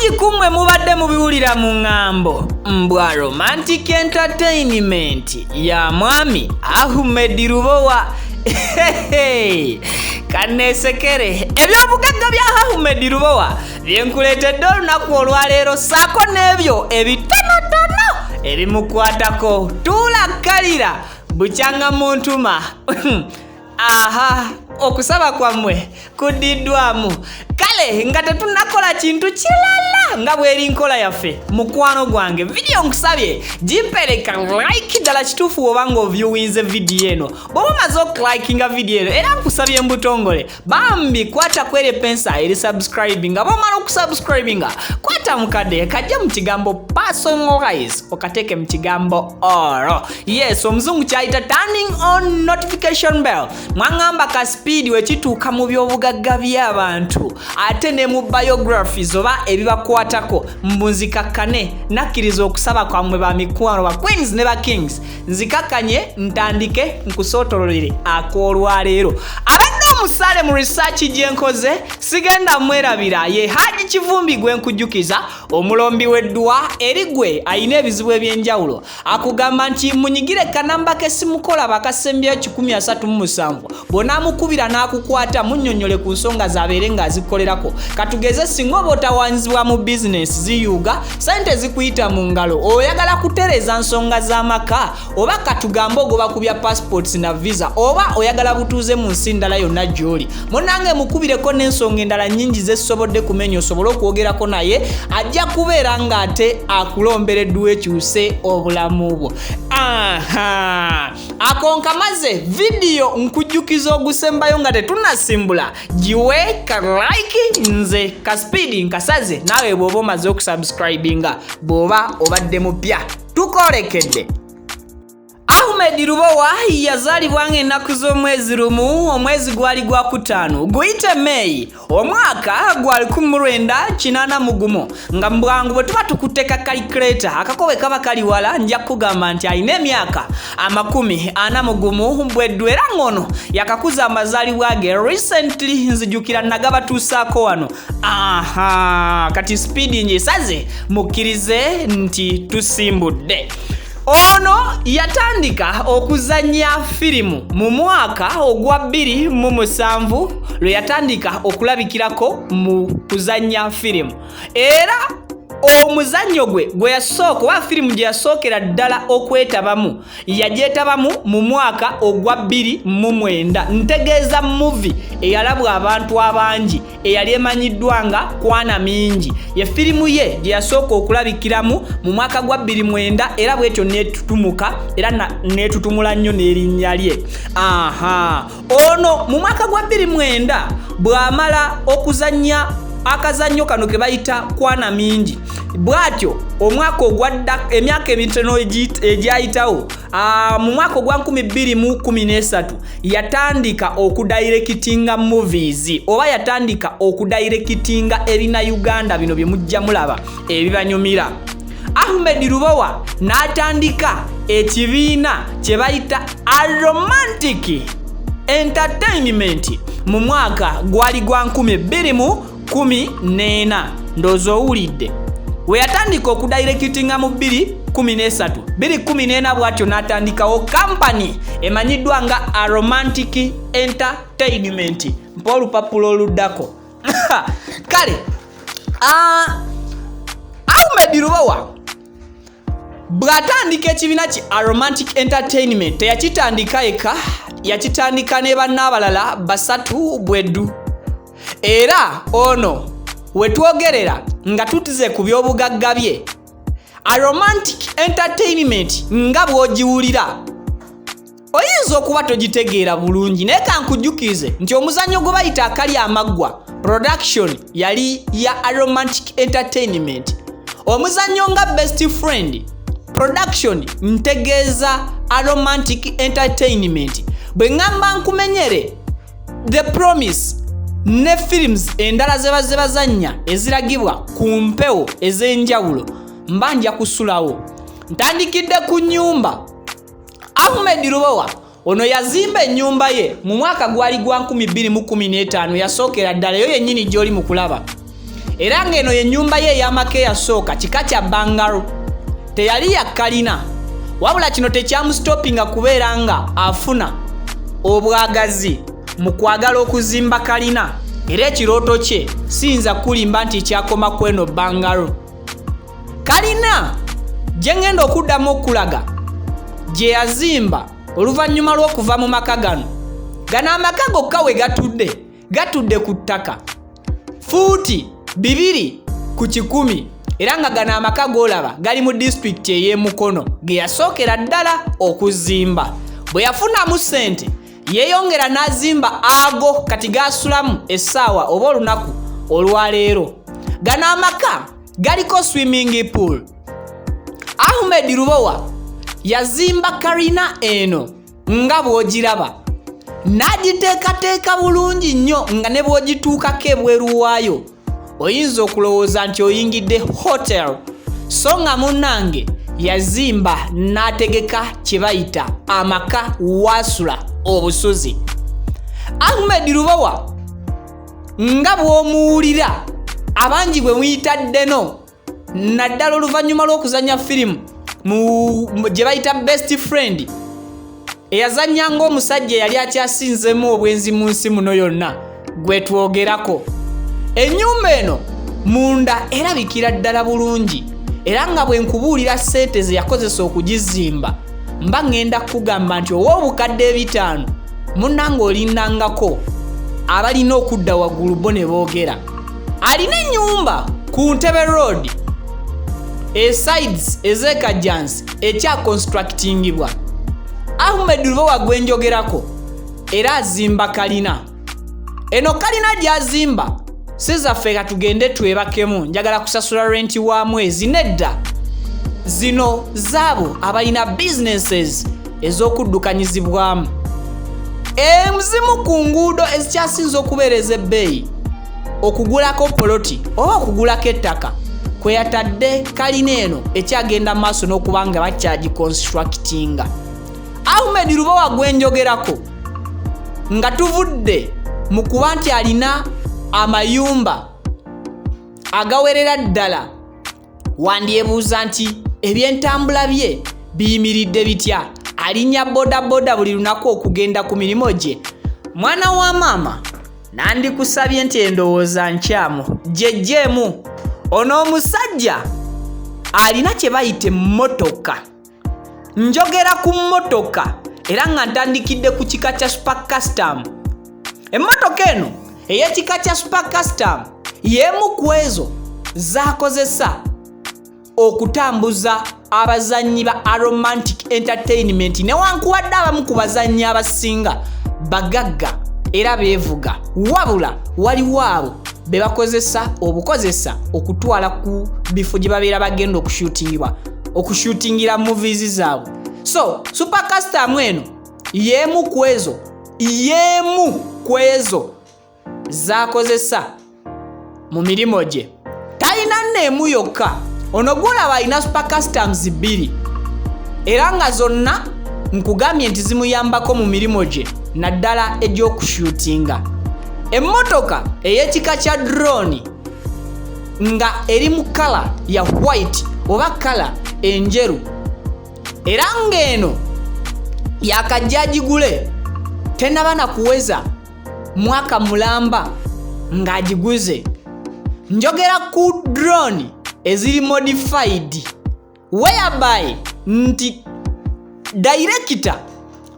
Bangi ku mmwe mubadde mubiwulira mu ŋŋambo mbwa Romantic Entertainment ya mwami Ahmed Lubowa. Kanneesekere ebyobugagga bya Ahmed Lubowa bye nkuleetedde olunaku olwaleero, ssaako n'ebyo ebitonotono ebimukwatako. Tuula kkalira bukyanga muntuma. Aha, okusaba kwammwe kuddiddwamu. Kale nga tetunnakola kintu kirala, nga bw'eri nkola yaffe, mukwano gwange, vidiyo nkusabye gimpereka like. Ddala kituufu bw'oba ng'oviewinze vidiyo eno, bw'oba omaze okulikinga vidiyo eno, era nkusabye mbutongole, bambi kwata kweri epensa eri subscribe. Nga bw'omala okusubscribinga, kwata mukadde kajja mu kigambo personalize, okateeke mu kigambo all. Yes, omuzungu kyayita turning on notification bell. Mwaŋŋamba ka speed wekituuka mu byobugagga by'abantu ate ne mu biographies oba ebibakwatako, mbu nzikakkane. Nakkiriza okusaba kwammwe, ba mikwano, ba queens ne ba kings. Nzikakkanye ntandike nkusootololere ak'olwaleero. Abadde omusaale mu research gye nkoze, sigenda mwerabira, ye Haji Kivumbi gwe nkujjukiza, omulombi w'edduwa eri gwe ayina ebizibu ebyenjawulo. Akugamba nti munyigire kanamba ke simukola bakasembyeyo 137. Bw'onaamukubira n'akukwata, munnyonnyole ku nsonga z'abeere ng'azikolerako. Katugeze singa oba otawanyizibwa mu bizinesi, ziyuuga sente zikuyita mu ngalo, oyagala kutereeza nsonga z'amaka, oba katugambe ogoba ku bya passports na visa, oba oyagala butuuze mu nsi ndala yonna gy'oli, munnange mukubireko n'ensonga endala nnyingi zesobodde kumenya osobole okwogerako naye. Ajja kubeera ng'ate akulombereddwa ekyuse obulamu bwo. Aha, ako nkamaze. Vidiyo nkujjukiza ogusembayo nga tetunasimbula, giwe ka like. Nze ka speed nkasaze, naawe bw'oba omaze okusubscribinga, bw'oba obadde mupya, tukolekedde. Ahmed Lubowa yazaalibwa ng'ennaku z'omwezi 1, omwezi gwali gwa 5, guyite Meeyi, omwaka gwa 1981. Nga mu bwangu bwe tuba tukutte calculator, akakobe kaba kali wala, nja kugamba nti alina emyaka 41 bweddu, era ng'ono yakakuza amazaalibwa ge recently. Nzijukira nagabatuusaako wano. Aha, kati speed ngisaze, mukkirize nti tusimbudde. Ono yatandika okuzannya firimu mu mwaka ogwa 2007, lwe yatandika okulabikirako mu kuzannya firimu, era omuzannyo gwe gwe yasooka oba firimu gye yasookera ddala okwetabamu, yagyetabamu mu mwaka ogwa 2009. Ntegeeza movie eyalabwa abantu abangi eyali emanyiddwa nga Kwana Mingi, ye firimu ye gye yasooka okulabikiramu mu mwaka gwa 2009, era bwetyo netutumuka era netutumula nnyo n'erinnya lye. Aha, ono mu mwaka gwa 2009 bw'amala okuzannya akazannyo kano ke bayita Kwana Mingi, bw'atyo omwaka ogwadda, emyaka emitono egyayitawo, mu mwaka ogwa 2013 yatandika okudirectinga movies, oba yatandika okudirectinga ebina Uganda bino bye mujja mulaba ebibanyumira. Ahmed Lubowa n'atandika ekibiina kye bayita Aromantic Entertainment mu mwaka gwali gwa 2014. Ndowooza owulidde we yatandika okudirectinga mu 2013, 2014 bw'atyo n'atandikawo kampani emanyiddwa nga Aromantic Entertainment. Mpa olupapula oluddako. Kale, Ahmed Lubowa bw'atandika ekibiina ki Aromantic Entertainment, teyakitandika eka, yakitandika ne banne abalala basatu bweddu. Era ono wetwogerera nga tutuze ku byobugagga bye, Aromantic Entertainment nga bw'ogiwulira oyinza okuba togitegeera bulungi, naye kankujjukize nti omuzannyo gwe bayita Akali Amaggwa, production yali ya Aromantic Entertainment. Omuzannyo nga Best Friend, production ntegeeza Aromantic Entertainment. Bwe ŋŋamba nkumenyere The Promise ne films endala ze bazze bazannya eziragibwa ku mpewo ez'enjawulo, mba nja kusulawo. Ntandikidde ku nnyumba. Ahmed Lubowa ono yazimba ennyumba ye mu mwaka gwali gwa 2015, yasookera ddala, eyo yennyini gy'oli mu kulaba. Era ng'eno y'ennyumba ye ey'amaka eyasooka kika kya bungalow, teyali yakkalina. Wabula kino tekyamusitopinga kubeera nga afuna obwagazi mu kwagala okuzimba kalina, era ekirooto kye siyinza kulimba nti kyakoma ku eno bungalow. Kalina gye ŋŋenda okuddamu okulaga gye yazimba oluvannyuma lw'okuva mu maka gano. Gano amaka gokka we gatudde, gatudde ku ttaka fuuti 2 ku 100, era nga gano amaka g'olaba gali mu disitulikiti ey'e Mukono ge yasookera ddala okuzimba. Bwe yafunamu ssente yeeyongera n'azimba ago kati gaasulamu essaawa oba olunaku olwaleero. Gano amaka galiko swimming pool. Ahmed Lubowa yazimba kalina eno nga bw'ogiraba, n'agiteekateeka bulungi nnyo nga ne bw'ogituukako ebweru waayo oyinza okulowooza nti oyingidde hotel, so nga munnange yazimba n'ategeka kye bayita amaka waasula obusuzi. Ahmed Lubowa nga bw'omuwulira abangi bwe muyita Ddeno, naddala oluvannyuma lw'okuzannya firimu gye bayita Best Friend, eyazannya ng'omusajja eyali akyasinzemu obwenzi mu nsi muno yonna gwe twogerako. Ennyumba eno munda erabikira ddala bulungi, era nga bwe nkubuulira ssente ze yakozesa okugizimba mba ŋŋenda kukugamba nti ow'obukadde 5 munnange olindangako abalina okudda waggulu bo ne boogera. Alina ennyumba ku Ntebe Road esides ez'Ekajjansi ekyaconstructingibwa. Ahmed Lubowa gwe njogerako era azimba kalina. Eno kalina gy'azimba si zaffe katugende twebakemu, njagala kusasula renti wa mwezi, nedda. Zino zaabo abalina businesses ez'okuddukanyizibwamu. Ezimu ku nguudo ezikyasinze okubeera ez'ebbeeyi okugulako poloti oba okugulako ettaka kwe yatadde kalina eno ekyagenda mu maaso n'okuba nga bakyagiconstructinga. Ahmed Lubowa gwe njogerako nga tuvudde mu kuba nti alina amayumba agawerera ddala, wandyebuuza nti ebyentambula bye biyimiridde bitya? Alinnya bodaboda buli lunaku okugenda ku mirimu gye? Mwana wa maama, nandikusabye nti endowooza nkyamu gyejjeemu. Ono omusajja alina kye bayita emmotoka. Njogera ku mmotoka era nga ntandikidde ku kika kya Super Custom. Emmotoka eno ey'ekika kya Super Custom y'emu ku ezo z'akozesa okutambuza abazannyi ba Aromantic Entertainment. Newankubadde abamu ku bazannyi abasinga bagagga era beevuga, wabula waliwo abo be bakozesa obukozesa okutwala ku bifo gye babeera bagenda okushutingira movies zaabwe. So Super Custom eno y'emu ku ezo, y'emu ku ezo z'akozesa mu mirimu gye. Talina nneemu yokka, ono gwolaba alina Super Customs 2, era nga zonna nkugambye nti zimuyambako mu mirimu gye naddala egy'okushutinga. Emmotoka ey'ekika kya drone nga eri mu color ya white oba color enjeru, era ng'eno yakajja agigule, tennaba na kuweza mwaka mulamba ng'agiguze. Njogera ku drone eziri modified, whereby nti director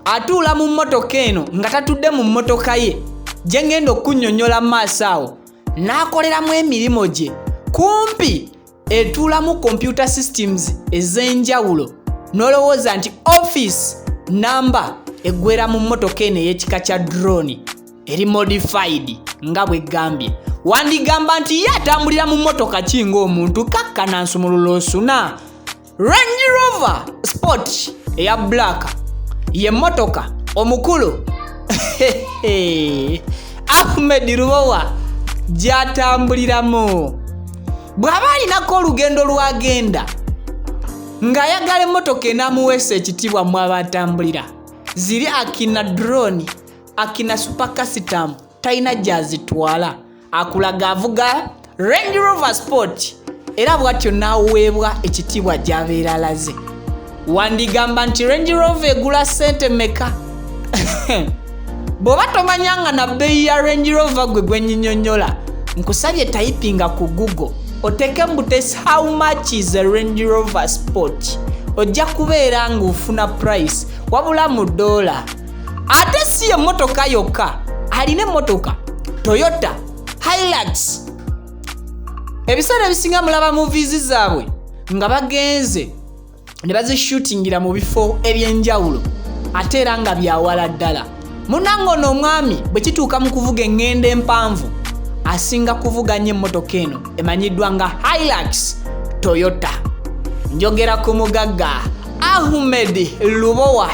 atuula mu mmotoka eno nga tatudde mu mmotoka ye gye ngenda okunnyonnyola mu maaso awo, n'akoleramu emirimu gye. Kumpi etuulamu computer systems ez'enjawulo, n'olowooza nti office namba eggwera mu mmotoka eno ey'ekika kya drone eri modified. Nga bwe ggambye, wandigamba nti ye atambulira mu mmotoka ki ng'omuntu kakkana nsumulula osuna. Range Rover Sport eya black ye mmotoka omukulu Ahmed Lubowa gy'atambuliramu. Bw'aba alinako olugendo lw'agenda ng'ayagala emmotoka enaamuweesa ekitiibwa mw'aba atambulira, ziri akina drone, akina Super Custom talina gy'azitwala, akulaga avuga. Range Rover Sport, era bw'atyo n'aweebwa ekitiibwa gy'abeera alaze. Wandigamba nti Range Rover egula ssente mmeka? Bw'oba tomanya nga na bbeeyi ya Range Rover gwe gwenyinyonnyola, nkusabye tayipinga ku Google, oteeke mbutesi "How much is a Range Rover Sport?" Ojja kubeera ng'ofuna price, wabula mu ddoola. Ate si emmotoka yokka, alina emmotoka Toyota Hilux. Ebiseera ebisinga mulaba movies zaabwe nga bagenze ne bazishutingira mu bifo ebyenjawulo, ate era nga byawala ddala. Munange, ono omwami bwe kituuka mu kuvuga eŋŋendo empanvu, asinga kuvuga nnyo emmotoka eno emanyiddwa nga Hilux Toyota. Njogera ku mugagga Ahmed Lubowa.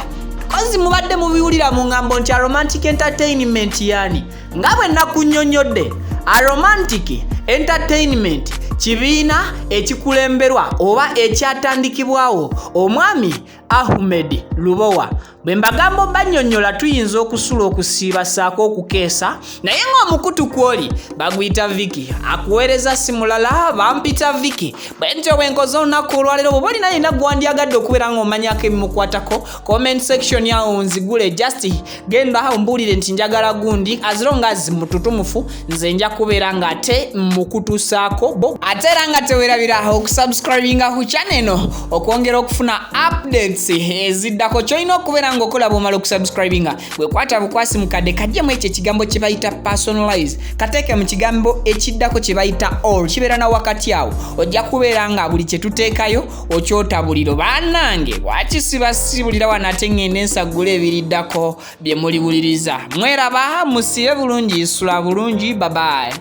Kozi mubadde mubiwulira mu ŋŋambo nti Aromantic Entertainment yani. Nga bwe nakunnyonnyodde, Aromantic Entertainment kibiina ekikulemberwa oba ekyatandikibwawo omwami Ahmed Lubowa. Bwe mbagamba bannyonnyola, tuyinza okusula, okusiiba ssaako okukeesa, naye ng'omukutu kwoli baguyita Viki akuweereza, si mulala, bampita Viki. Bwe ntyo bwe nkoze olunaku olwaleero. Bw'oba olina yenna gwandyagadde okubeera ng'omanyako ebimukwatako, comment section awo nzigule. Just genda ombuulire nti njagala gundi, as long as mututumufu, nze nja kubeera ng'ate mukutuusaako bo. Ate era nga tewerabira okusubscribinga ku channel eno okwongera okufuna updates eziddako. Kyolina okubeera ng'okola bw'omala okusubscribinga, bwekwata bukwasi mukadde kajjemu ekyo ekigambo kye bayita "personalize", kateeke mu kigambo ekiddako kye bayita "all", kibeera na wakati awo. Ojja kubeera nga buli kye tuteekayo okyota buliro. Bannange, lwaki sibasibulira wano ate ŋŋende nsaggula ebiriddako bye muliwuliriza? Mweraba, musibe bulungi, sula bulungi, babayi.